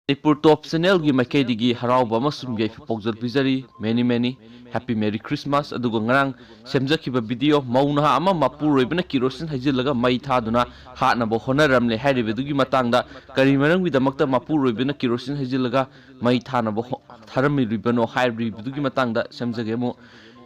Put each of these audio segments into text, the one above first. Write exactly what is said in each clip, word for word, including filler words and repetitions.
ꯃꯅꯤꯄꯨꯔ ꯇꯣꯞ ꯆꯦꯅꯦꯜꯒꯤ ꯃꯥꯏꯀꯩꯗꯒꯤ ꯍꯔꯥꯎꯕ ꯑꯃꯁꯨꯡ ꯌꯥꯏꯐ ꯄꯥꯎꯖꯦꯜ ꯄꯤꯖꯔꯤ꯫ Many many happy merry Christmas꯫ ꯑꯗꯨꯒ ꯉꯔꯥꯡ ꯁꯦꯝꯖꯈꯤꯕ ꯚꯤꯗꯤꯑꯣ, ꯃꯧ ꯅꯍꯥ ꯑꯃ ꯃꯄꯨꯔꯣꯏꯕꯅ ꯀꯤꯔꯣꯁꯤꯟ ꯍꯩꯖꯤꯜꯂꯒ ꯃꯩ ꯊꯥꯗꯨꯅ ꯍꯥꯠꯅꯕ ꯍꯣꯠꯅꯔꯝꯂꯦ ꯍꯥꯏꯔꯤꯕꯗꯨꯒꯤ ꯃꯇꯥꯡꯗ, ꯀꯔꯤ ꯃꯔꯝꯒꯤꯗꯃꯛꯇ ꯃꯄꯨꯔꯣꯏꯕꯅ ꯀꯤꯔꯣꯁꯤꯟ ꯍꯩꯖꯤꯜꯂꯒ ꯃꯩ ꯊꯥꯅꯕ ꯍꯣ-, ꯊꯥꯔꯝꯂꯤꯕꯅꯣ ꯍꯥꯏꯔꯤꯕꯗꯨꯒꯤ ꯃꯇꯥꯡꯗ ꯁꯦꯝꯖꯒꯦ ꯑꯃꯨꯛ꯫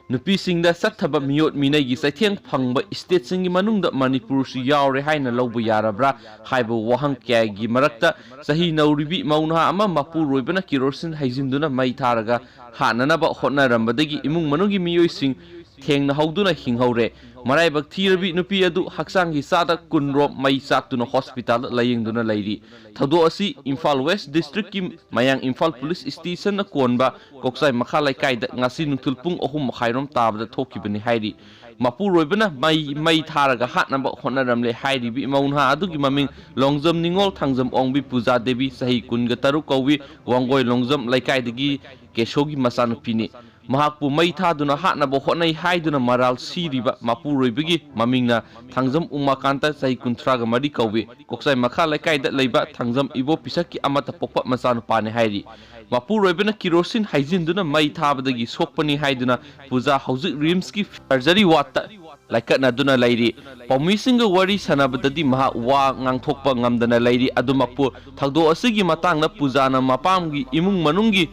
ꯅꯨꯄꯤꯁꯤꯡꯗ ꯆꯠꯊꯕ ꯃꯤꯑꯣꯠ ꯃꯤꯅꯩꯒꯤ ꯆꯩꯊꯦꯡ ꯐꯪꯕ ꯁ꯭ꯇꯦꯠꯁꯤꯡꯒꯤ ꯃꯅꯨꯡꯗ ꯃꯅꯤꯄꯨꯔꯁꯨ ꯌꯥꯎꯔꯦ ꯍꯥꯏꯅ ꯂꯧꯕ ꯌꯥꯔꯕ꯭ꯔꯥ ꯍꯥꯏꯕ ꯋꯥꯍꯪ ꯀꯌꯥꯒꯤ ꯃꯔꯛꯇ, ꯆꯍꯤ ꯅꯧꯔꯤꯕꯤ ꯃꯧ ꯅꯍꯥ ꯑꯃ ꯃꯄꯨꯔꯣꯏꯕꯅ ꯀꯤꯔꯣꯁꯤꯟ ꯍꯩꯖꯤꯟꯗꯨꯅ ꯃꯩ ꯊꯥꯔꯒ ꯍꯥꯠꯅꯅꯕ ꯍꯣꯠꯅꯔꯝꯕꯗꯒꯤ ꯏꯃꯨꯡ ꯃꯅꯨꯡꯒꯤ ꯃꯤꯑꯣꯏꯁꯤꯡ ꯊꯦꯡꯅꯍꯧꯗꯨꯅ ꯍꯤꯡꯍꯧꯔꯦ꯫ ꯃꯔꯥꯏꯕꯛ ꯊꯤꯔꯕꯤ ꯅꯨꯄꯤ ꯑꯗꯨ ꯍꯛꯆꯥꯡꯒꯤ ꯆꯥꯗ ꯀꯨꯟꯔꯣꯝ ꯃꯩ ꯆꯥꯛꯇꯨꯅ ꯍꯣꯁꯄꯤꯇꯥꯜꯗ ꯂꯥꯌꯦꯡꯗꯨꯅ ꯂꯩꯔꯤ꯫ ꯊꯧꯗꯣꯛ ꯑꯁꯤ ꯏꯝꯐꯥꯜ ꯋꯦꯁ ꯗꯤꯁꯇ꯭ꯔꯤꯛꯀꯤ ꯃꯌꯥꯡ ꯏꯝꯐꯥꯜ ꯄꯨꯂꯤꯁ ꯁ꯭ꯇꯦꯁꯟꯅ ꯀꯣꯟꯕ ꯀꯣꯛꯆꯥꯏ ꯃꯈꯥ ꯂꯩꯀꯥꯏꯗ ꯉꯁꯤ ꯅꯨꯡꯊꯤꯜ ꯄꯨꯡ ꯑꯍꯨꯝ ꯃꯈꯥꯏꯔꯣꯝ ꯇꯥꯕꯗ ꯊꯣꯛꯈꯤꯕꯅꯤ ꯍꯥꯏꯔꯤ꯫ ꯃꯄꯨꯔꯣꯏꯕꯅ ꯃꯩ, ꯃꯩ ꯊꯥꯔꯒ ꯍꯥꯠꯅꯕ ꯍꯣꯠꯅꯔꯝꯂꯦ ꯍꯥꯏꯔꯤꯕꯤ ꯏꯃꯧ ꯅꯍꯥ ꯑꯗꯨꯒꯤ ꯃꯃꯤꯡ ꯂꯣꯡꯖꯝ ꯅꯤꯉꯣꯜ ꯊꯥꯡꯖꯝ ꯑꯣꯡꯕꯤ ꯄꯨꯖꯥ ꯗꯦꯕꯤ, ꯆꯍꯤ ꯀꯨꯟꯒ ꯇꯔꯨꯛ ꯀꯧꯏ, ꯋꯥꯡꯒꯣꯏ ꯂꯣꯡꯖꯝ ꯂꯩꯀꯥꯏꯗꯒꯤ ꯀꯦꯁꯣꯒꯤ ꯃꯆꯥꯅꯨꯄꯤꯅꯤ꯫ ꯃꯍꯥꯛꯄꯨ ꯃꯩ ꯊꯥꯗꯨꯅ ꯍꯥꯠꯅꯕ ꯍꯣꯠꯅꯩ ꯍꯥꯏꯗꯨꯅ ꯃꯔꯥꯜ ꯁꯤꯔꯤꯕ ꯃꯄꯨꯔꯣꯏꯕꯒꯤ ꯃꯃꯤꯡꯅ ꯊꯥꯡꯖꯝ ꯎꯃꯥꯀꯥꯟꯇ, ꯆꯍꯤ ꯀꯨꯟꯊ꯭ꯔꯥꯒ ꯃꯔꯤ ꯀꯧꯏ꯫ ꯀꯣꯛꯆꯥꯏ ꯃꯈꯥ ꯂꯩꯀꯥꯏꯗ ꯂꯩꯕ ꯊꯥꯡꯖꯝ ꯏꯕꯣ ꯄꯤꯁꯛꯀꯤ ꯑꯃꯠꯇ ꯄꯣꯛꯄ ꯃꯆꯥꯅꯨꯄꯥꯅꯤ ꯍꯥꯏꯔꯤ꯫ ꯃꯄꯨꯔꯣꯏꯕꯅ ꯀꯤꯔꯣꯁꯤꯟ ꯍꯩꯖꯤꯟꯗꯨꯅ ꯃꯩ ꯊꯥꯕꯗꯒꯤ ꯁꯣꯛꯄꯅꯤ ꯍꯥꯏꯗꯨꯅ ꯄꯨꯖꯥ ꯍꯧꯖꯤꯛ ꯔꯤꯝꯁꯀꯤ ꯁꯔꯖꯔꯤ ꯋꯥꯔꯗꯇ ꯂꯥꯏꯀꯠꯅꯗꯨꯅ ꯂꯩꯔꯤ꯫ ꯄꯥꯎꯃꯤꯁꯤꯡꯒ ꯋꯥꯔꯤ ꯁꯥꯟꯅꯕꯗꯗꯤ ꯃꯍꯥꯛ ꯋꯥ ꯉꯥꯡꯊꯣꯛꯄ ꯉꯝꯗꯅ ꯂꯩꯔꯤ꯫ ꯑꯗꯨꯃꯛꯄꯨ ꯊꯧꯗꯣꯛ ꯑꯁꯤꯒꯤ ꯃꯇꯥꯡꯗ ꯄꯨꯖꯥꯅ ꯃꯄꯥꯝꯒꯤ ꯏꯃꯨꯡ ꯃꯅꯨꯡꯒꯤ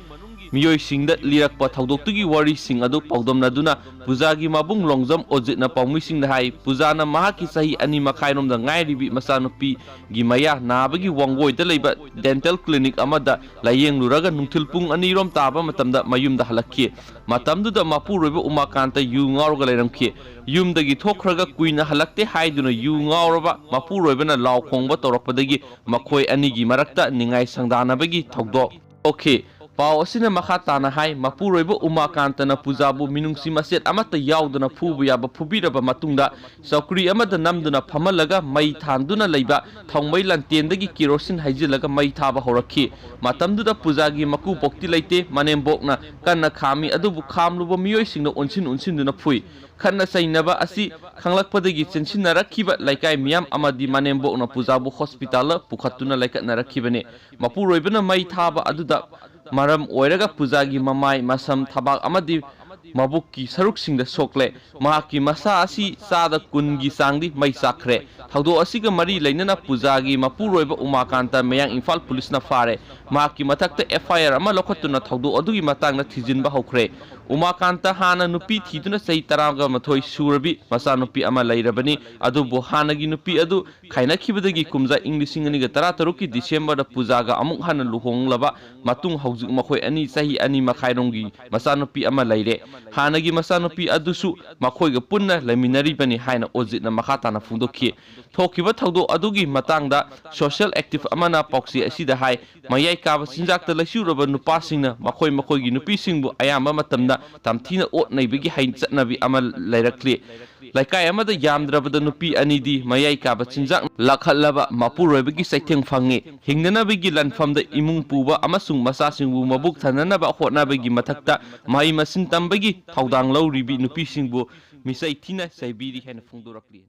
ꯃꯤꯑꯣꯏꯁꯤꯡꯗ ꯂꯤꯔꯛꯄ ꯊꯧꯗꯣꯛꯇꯨꯒꯤ ꯋꯥꯔꯤꯁꯤꯡ ꯑꯗꯨ ꯄꯥꯎꯗꯝꯅꯗꯨꯅ ꯄꯨꯖꯥꯒꯤ ꯃꯕꯨꯡ ꯂꯣꯡꯖꯝ ꯑꯣꯖꯤꯠꯅ ꯄꯥꯎꯃꯤꯁꯤꯡꯗ ꯍꯥꯏ, ꯄꯨꯖꯥꯅ ꯃꯍꯥꯛꯀꯤ ꯆꯍꯤ ꯑꯅꯤ ꯃꯈꯥꯏꯔꯣꯝꯗ ꯉꯥꯏꯔꯤꯕꯤ ꯃꯆꯥꯅꯨꯄꯤꯒꯤ ꯃꯌꯥ ꯅꯥꯕꯒꯤ ꯋꯥꯡꯒꯣꯏꯗ ꯂꯩꯕ ꯗꯦꯟꯇꯦꯜ ꯀ꯭ꯂꯤꯅꯤꯛ ꯑꯃꯗ ꯂꯥꯌꯦꯡꯂꯨꯔꯒ ꯅꯨꯡꯊꯤꯜ ꯄꯨꯡ ꯑꯅꯤꯔꯣꯝ ꯇꯥꯕ ꯃꯇꯝꯗ ꯃꯌꯨꯝꯗ ꯍꯜꯂꯛꯈꯤ꯫ ꯃꯇꯝꯗꯨꯗ ꯃꯄꯨꯔꯣꯏꯕ ꯎꯃꯥꯀꯥꯟꯇ ꯌꯨ ꯉꯥꯎꯔꯒ ꯂꯩꯔꯝꯈꯤ꯫ ꯌꯨꯝꯗꯒꯤ ꯊꯣꯛꯈ꯭ꯔꯒ ꯀꯨꯏꯅ ꯍꯜꯂꯛꯇꯦ ꯍꯥꯏꯗꯨꯅ ꯌꯨ ꯉꯥꯎꯔꯕ ꯃꯄꯨꯔꯣꯏꯕꯅ ꯂꯥꯎ ꯈꯣꯡꯕ ꯇꯧꯔꯛꯄꯗꯒꯤ ꯃꯈꯣꯏ ꯑꯅꯤꯒꯤ ꯃꯔꯛꯇ ꯅꯤꯡꯉꯥꯏ ꯁꯪꯗꯥꯅꯕꯒꯤ ꯊꯧꯗꯣꯛ ꯊꯣꯛꯈꯤ꯫ ꯄꯥꯎ ꯑꯁꯤꯅ ꯃꯈꯥ ꯇꯥꯅ ꯍꯥꯏ, ꯃꯄꯨꯔꯣꯏꯕ ꯎꯃꯥꯀꯥꯟꯇꯅ ꯄꯨꯖꯥꯕꯨ ꯃꯤꯅꯨꯡꯁꯤ ꯃꯆꯦꯠ ꯑꯃꯠꯇ ꯌꯥꯎꯗꯅ ꯐꯨꯕ ꯌꯥꯕ ꯐꯨꯕꯤꯔꯕ ꯃꯇꯨꯡꯗ, ꯆꯧꯀ꯭ꯔꯤ ꯑꯃꯗ ꯅꯝꯗꯨꯅ ꯐꯝꯍꯜꯂꯒ ꯃꯩ ꯊꯥꯟꯗꯨꯅ ꯂꯩꯕ ꯊꯥꯎꯃꯩ ꯂꯥꯟꯇꯦꯟꯗꯒꯤ ꯀꯦꯔꯣꯁꯤꯟ ꯍꯩꯖꯤꯜꯂꯒ ꯃꯩ ꯊꯥꯕ ꯍꯧꯔꯛꯈꯤ꯫ ꯃꯇꯝꯗꯨꯗ ꯄꯨꯖꯥꯒꯤ ꯃꯀꯨꯕꯣꯛꯇꯤ ꯂꯩꯇꯦ, ꯃꯅꯦꯝꯕꯣꯛꯅ ꯀꯟꯅ ꯈꯥꯝꯃꯤ, ꯑꯗꯨꯕꯨ ꯈꯥꯝꯂꯨꯕ ꯃꯤꯑꯣꯏꯁꯤꯡꯅ ꯑꯣꯟꯁꯤꯟ ꯑꯣꯟꯁꯤꯟꯗꯨꯅ ꯐꯨꯏ꯫ ꯈꯠꯅ ꯆꯩꯅꯕ ꯑꯁꯤ ꯈꯪꯂꯛꯄꯗꯒꯤ ꯆꯦꯟꯁꯤꯟꯅꯔꯛꯈꯤꯕ ꯂꯩꯀꯥꯏ ꯃꯤꯌꯥꯝ ꯑꯃꯗꯤ ꯃꯅꯦꯝꯕꯣꯛꯅ ꯄꯨꯖꯥꯕꯨ ꯍꯣꯁꯄꯤꯇꯥꯜꯗ ꯄꯨꯈꯠꯇꯨꯅ ꯂꯩꯈꯠꯅꯔꯛꯈꯤꯕꯅꯤ꯫ ꯃꯄꯨꯔꯣꯏꯕꯅ ꯃꯩ ꯊꯥꯕ ꯑꯗꯨꯗ ꯃꯔꯝ ꯑꯣꯏꯔꯒ ꯄꯨꯖꯥꯒꯤ ꯃꯃꯥꯏ, ꯃꯁꯝ, ꯊꯕꯥꯛ ꯑꯃꯗꯤ ꯃꯕꯨꯛꯀꯤ ꯁꯔꯨꯛꯁꯤꯡꯗ ꯁꯣꯛꯂꯦ꯫ ꯃꯍꯥꯛꯀꯤ ꯃꯁꯥ ꯑꯁꯤ ꯆꯥꯗ ꯀꯨꯟꯒꯤ ꯆꯥꯡꯗꯤ ꯃꯩ ꯆꯥꯛꯈ꯭ꯔꯦ꯫ ꯊꯧꯗꯣꯛ ꯑꯁꯤꯒ ꯃꯔꯤ ꯂꯩꯅꯅ ꯄꯨꯖꯥꯒꯤ ꯃꯄꯨꯔꯣꯏꯕ ꯎꯃꯥꯀꯥꯟꯇ ꯃꯌꯥꯡ ꯏꯝꯐꯥꯜ ꯄꯨꯂꯤꯁꯅ ꯐꯥꯔꯦ꯫ ꯃꯍꯥꯛꯀꯤ ꯃꯊꯛꯇ ꯑꯦꯐ ꯑꯥꯏ ꯑꯥꯔ ꯑꯃ ꯂꯧꯈꯠꯇꯨꯅ ꯊꯧꯗꯣꯛ ꯑꯗꯨꯒꯤ ꯃꯇꯥꯡꯗ ꯊꯤꯖꯤꯟꯕ ꯍꯧꯈ꯭ꯔꯦ꯫ ꯎꯃꯥꯀꯥꯟꯇ ꯍꯥꯟꯅ ꯅꯨꯄꯤ ꯊꯤꯗꯨꯅ ꯆꯍꯤ ꯇꯔꯥꯃꯥꯊꯣꯏ ꯁꯨꯔꯕꯤ ꯃꯆꯥꯅꯨꯄꯤ ꯑꯃ ꯂꯩꯔꯕꯅꯤ꯫ ꯑꯗꯨꯕꯨ ꯍꯥꯟꯅꯒꯤ ꯅꯨꯄꯤ ꯑꯗꯨ ꯈꯥꯏꯅꯈꯤꯕꯗꯒꯤ ꯀꯨꯝꯖꯥ ꯏꯪ ꯂꯤꯁꯤꯡ ꯑꯅꯤꯒ ꯇꯔꯥꯇꯔꯨꯛꯀꯤ ꯗꯤꯁꯦꯝꯕꯔꯗ ꯄꯨꯖꯥꯒ ꯑꯃꯨꯛ ꯍꯟꯅ ꯂꯨꯍꯣꯡꯂꯕ ꯃꯇꯨꯡ ꯍꯧꯖꯤꯛ ꯃꯈꯣꯏ ꯑꯅꯤ ꯆꯍꯤ ꯑꯅꯤ ꯃꯈꯥꯏꯔꯣꯝꯒꯤ ꯃꯆꯥꯅꯨꯄꯤ ꯑꯃ ꯂꯩꯔꯦ꯫ ꯍꯥꯟꯅꯒꯤ ꯃꯆꯥꯅꯨꯄꯤ ꯑꯗꯨꯁꯨ ꯃꯈꯣꯏꯒ ꯄꯨꯟꯅ ꯂꯩꯃꯤꯟꯅꯔꯤꯕꯅꯤ ꯍꯥꯏꯅ ꯑꯣꯖꯤꯠꯅ ꯃꯈꯥ ꯇꯥꯅ ꯐꯣꯡꯗꯣꯛꯈꯤ꯫ ꯊꯣꯛꯈꯤꯕ ꯊꯧꯗꯣꯛ ꯑꯗꯨꯒꯤ ꯃꯇꯥꯡꯗ ꯁꯣꯁꯤꯌꯦꯜ ꯑꯦꯛꯇꯤꯚ ꯑꯃꯅ ꯄꯥꯎꯆꯦ ꯑꯁꯤꯗ ꯍꯥꯏ, ꯃꯌꯥꯏ ꯀꯥꯕ ꯆꯤꯟꯖꯥꯛꯇ ꯂꯩꯆꯨꯔꯕ ꯅꯨꯄꯥꯁꯤꯡꯅ ꯃꯈꯣꯏ ꯃꯈꯣꯏꯒꯤ ꯅꯨꯄꯤꯁꯤꯡꯕꯨ ꯑꯌꯥꯝꯕ ꯃꯇꯝꯗ ꯇꯝꯊꯤꯅ ꯑꯣꯠ ꯅꯩꯕꯒꯤ ꯍꯩ ꯆꯠꯅꯕꯤ ꯑꯃ ꯂꯩꯔꯛꯂꯤ꯫ ꯂꯩꯀꯥꯏ ꯑꯃꯗ ꯌꯥꯝꯗ꯭ꯔꯕꯗ ꯅꯨꯄꯤ ꯑꯅꯤꯗꯤ ꯃꯌꯥꯏ ꯀꯥꯕ ꯆꯤꯟꯖꯥꯛ ꯂꯥꯈꯠꯂꯕ ꯃꯄꯨꯔꯣꯏꯕꯒꯤ ꯆꯩꯊꯦꯡ ꯐꯪꯉꯤ꯫ ꯍꯤꯡꯅꯅꯕꯒꯤ ꯂꯥꯟꯐꯝꯗ ꯏꯃꯨꯡ ꯄꯨꯕ ꯑꯃꯁꯨꯡ ꯃꯆꯥꯁꯤꯡꯕꯨ ꯃꯕꯨꯛ ꯊꯟꯅꯅꯕ ꯍꯣꯠꯅꯕꯒꯤ ꯃꯊꯛꯇ ꯃꯍꯩ ꯃꯁꯤꯡ ꯇꯝꯕꯒꯤ ꯊꯧꯗꯥꯡ ꯂꯧꯔꯤꯕꯤ ꯅꯨꯄꯤꯁꯤꯡꯕꯨ ꯃꯤꯆꯩ ꯊꯤꯅ ꯆꯩꯕꯤꯔꯤ ꯍꯥꯏꯅ ꯐꯣꯡꯗꯣꯔꯛꯂꯤ꯫